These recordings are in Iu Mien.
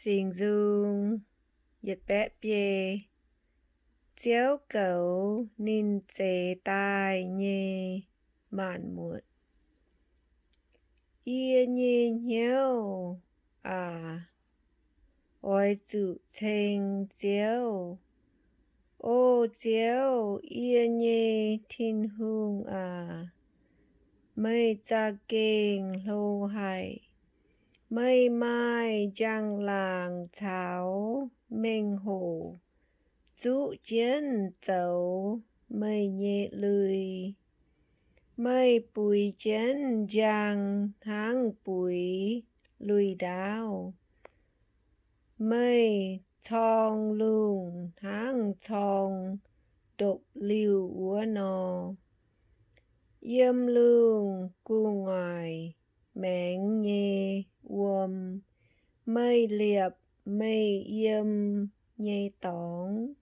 Singx Nzung yietc baeqv biei. Ziouv goux ninh zeix daaih nyei maanc muotc. Yie nyei hnyouv aac, oix zuqc ceng Ziouv. O Ziouv, yie nyei Tin-Hungh aac, meih za'gengh hlo haic. Meih maaih njang-laangc caux mengh hoc zuqv jienv zoux meih nyei lui. Meih buix jienv njang hnangv buix lui-ndaauv. Meih corng lungh hnangv corng ndopv-liuh wuov nor. Yiem lungh gu'nguaaic maengx nyei wuom, meih liepc meih yiem nyei dorngx.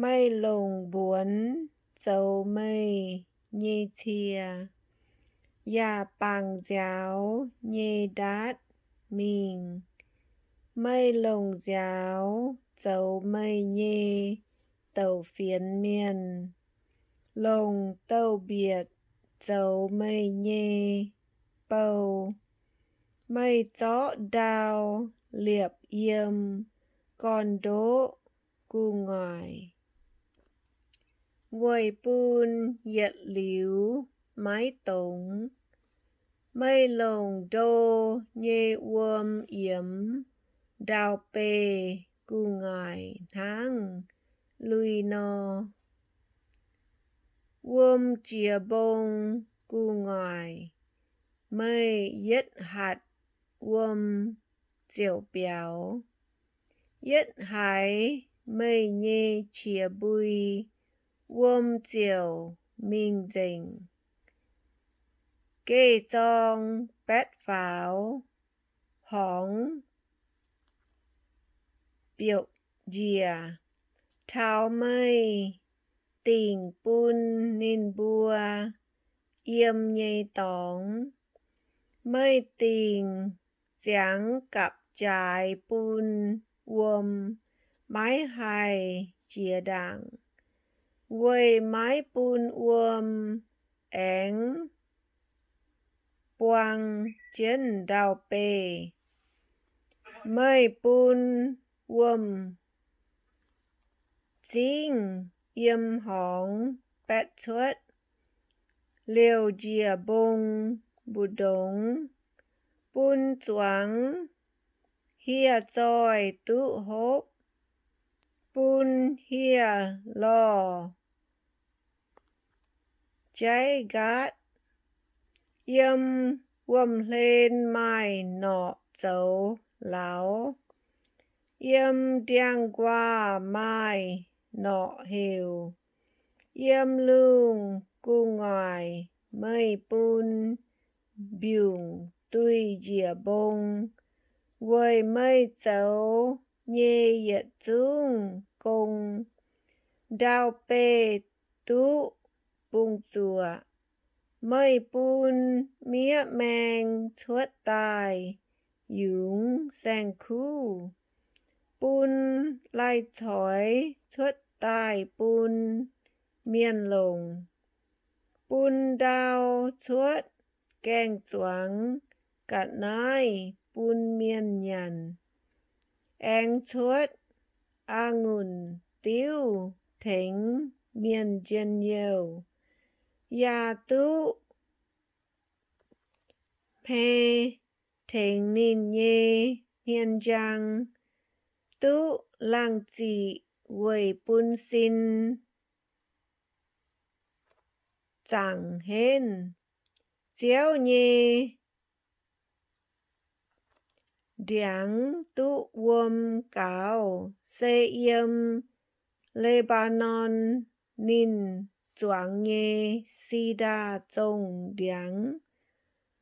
Meih longc mbuonx zoux meih nyei cie, yaac bangc nziaaux nyei ndaatv mingh. Meih longc nziaaux zoux meih nyei douc-fienx mienh, longc douz-mbietc zoux meih nyei bou. Meih zorqv ndau liepc yiem gorn-ndoqv gu'nguaaic, weic bun yietc liuz maiv dongz. Meih longc ndo nyei wuom yiemx ndau-beih gu'nguaaic hnangv lui nor. Wuom jiex mbong gu'nguaaic, meih yietv hatc wuom ziouc biaux. Yietv haiz meih nyei qiex mbui, wuom ziouc mingh nzengc. Geh zorng baetv faaux, horngz biouc njiec, taux meih dingc bun ninh mbuo yiem nyei dorngx. Meih dingc ziangx gapv-jaaix bun wuom maiv haih jiex ndaangc, weic maiv bun wuom aengx buang jienv ndau-beih. Meih bun wuom-zingv yiem horngz baetv cuotv, liouc njiec mbong mbu'ndongx, bun zuangx hieh zoih duqv hopv, bun hieh lorh jaiv nqaatv. Yiem wuom-hlen maaih norqc zoux lauz, yiem ndiangx-nquaah maaih norqc heuc. Yiem lungh gu'nguaaic meih bun mbiungc duih njiec mbong, weic meih zoux nyei yietc zungv gong, ndau-beih duqv bungx-zuoqc. Meih bun miev-maeng cuotv daaih yungz saeng-kuv, bun lai-coix cuotv daaih bun mienh longc, bun ndau cuotv gaeng-zuangx ga'naaiv bun mienh nyanc, aengx cuotv a'ngunc diuv tengx mienh njien-youh, yaac duqv hmei tengx ninh nyei hmien njang, duqv laangh ziqc weic bun sin zaangc henv. Ziouv nyei ndiangx duqv wuom gaux, se yiem Le^mbaa^norn ninh zuangx nyei si^ndaa zongh ndiangx.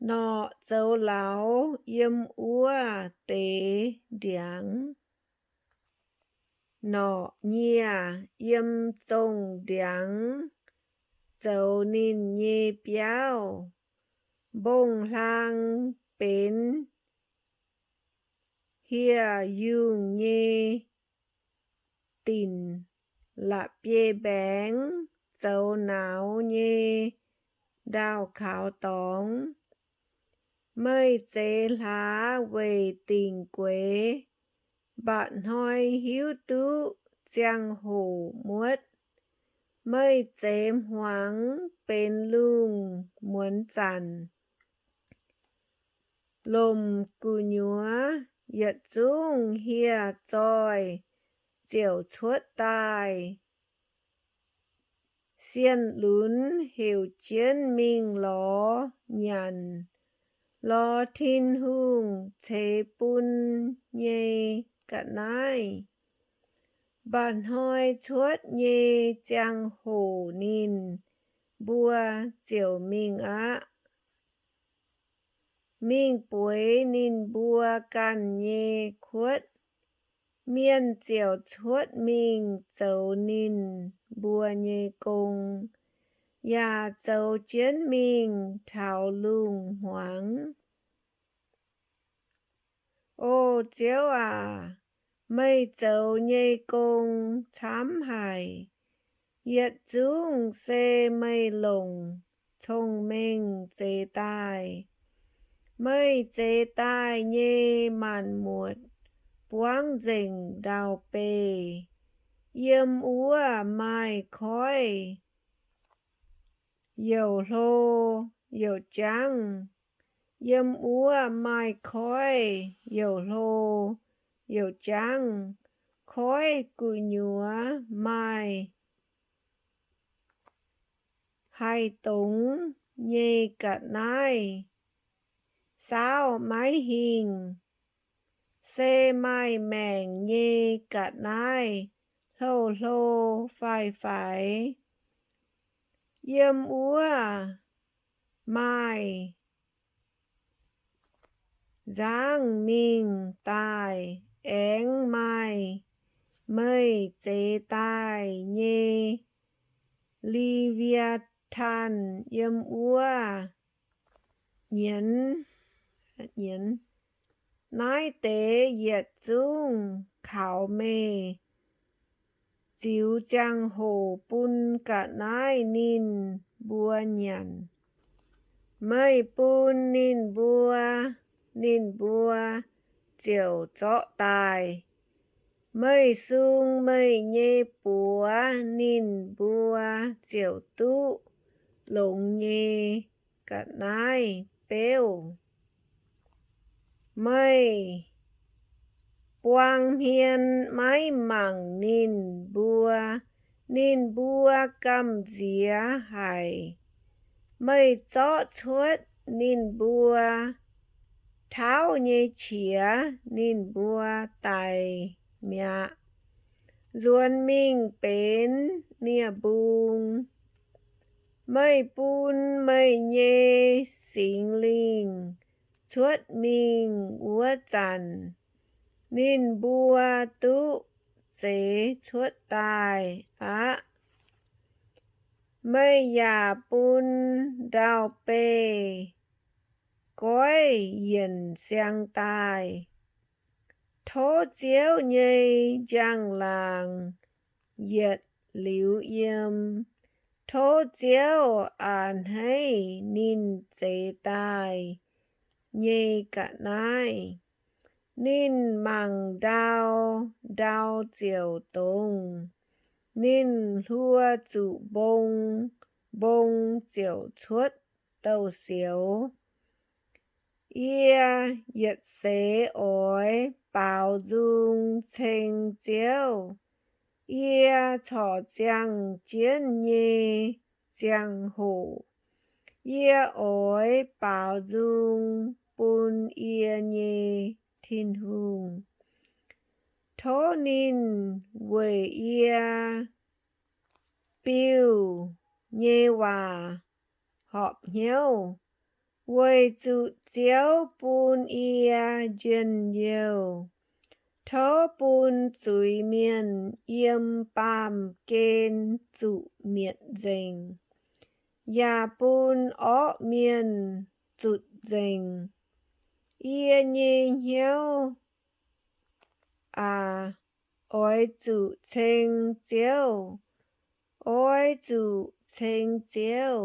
Norqc zoux lauz yiem wuov deix ndiangx. Norqc nyieh yiem zongh ndiangx zoux ninh nyei biauv. Mbong-hlaang benx hieh yungh nyei dinc la'bieiv-mbaengx, zoux nauz nyei ndaauh-kaux dorngx. Meih zeix hlaax weic dingc gueix, mba'hnoi hiuv duqv ziangh hoc muotv. Meih zeix hmuangx benx lungh muonz zanc, lomc gu'nyuoz yietc zungv hieh zoih ziouc cuotv daaih. Sienh lunx heuc jienv mingh lorz nyanc, lorz Tin-Hungh ceix bun nyei ga'naaiv. Mba'hnoi cuotv nyei ziangh hoc ninh mbuo ziouc mingh aqv. Mingh bueix ninh mbuo ganh nyei kuotv. Mienh ziouc cuotv mingh zoux ninh mbuo nyei gong, yaac zoux jienv mingh taux lungh hmuangx. O Ziouv aac, meih zoux nyei gong camv haic. Yietc zungv se meih longc cong-mengh zeix daaih. Meih zeix daaih nyei maanc muotc buangv nzengc ndau-beih. Yiem wuov maaih koiv youc hlo youc jangv. Yiem wuov maaih koiv youc hlo youc jangv. Koiv gu'nyuoz maaih haih dongz nyei ga'naaiv saauv maiv hingh. Se maaih maengc nyei ga'naaiv hlo-hlo faix-faix. Yiem wuov maaih nzangv mingh daaih, aengx maaih meih zeix daaih nyei Le^wie^taan yiem wuov nyienz. Naaiv deix yietc zungv kaux meih ziux ziangh hoc bun ga'naaiv ninh mbuo nyanc. Meih bun ninh mbuo, ninh mbuo ziouc zorqv daaih. Meih sung meih nyei buoz, ninh mbuo ziouc duqv longx nyei ga'naaiv beuv. Meih buang hmien maiv mangc ninh mbuo, ninh mbuo gamh nziex haic. Meih zorqv cuotv ninh mbuo tauv nyei qiex, ninh mbuo daic mi'aqv, nzuonx mingh benx nie-mbung. Meih bun meih nyei Singx Lingh cuotv mingh wuov zanc, ninh mbuo duqv zeix cuotv daaih aqv. Meih yaac bun ndau-beih goiv yienc siang daaih. Tov Ziouv nyei njang-laangc yietc liuz yiem. Tov Ziouv a'hneiv ninh zeix daaih nyei ga'naaiv. Ninh mangc ndau, ndau ziouc dongz. Ninh hluo zuqc mbong, mbong ziouc cuotv douz-sioux. Yie yietc seix oix baaux nzung ceng Ziouv. Yie corc ziangh jienv nyei ziangh hoc, yie oix baaux nzung bun yie nyei Tin-Hungh. Tov ninh weic yie biux nyei waac horpc hnyouv, weic zuqc Ziouv bun yie njien-youh. Tov bun zuiz-mienh yiem baamh gen zuqc mietc nzengc, yaac bun orqv mienh zutc nzengc. Yie nyei hnyouv Oix zuqc ceng Ziouv. Oix zuqc ceng Ziouv.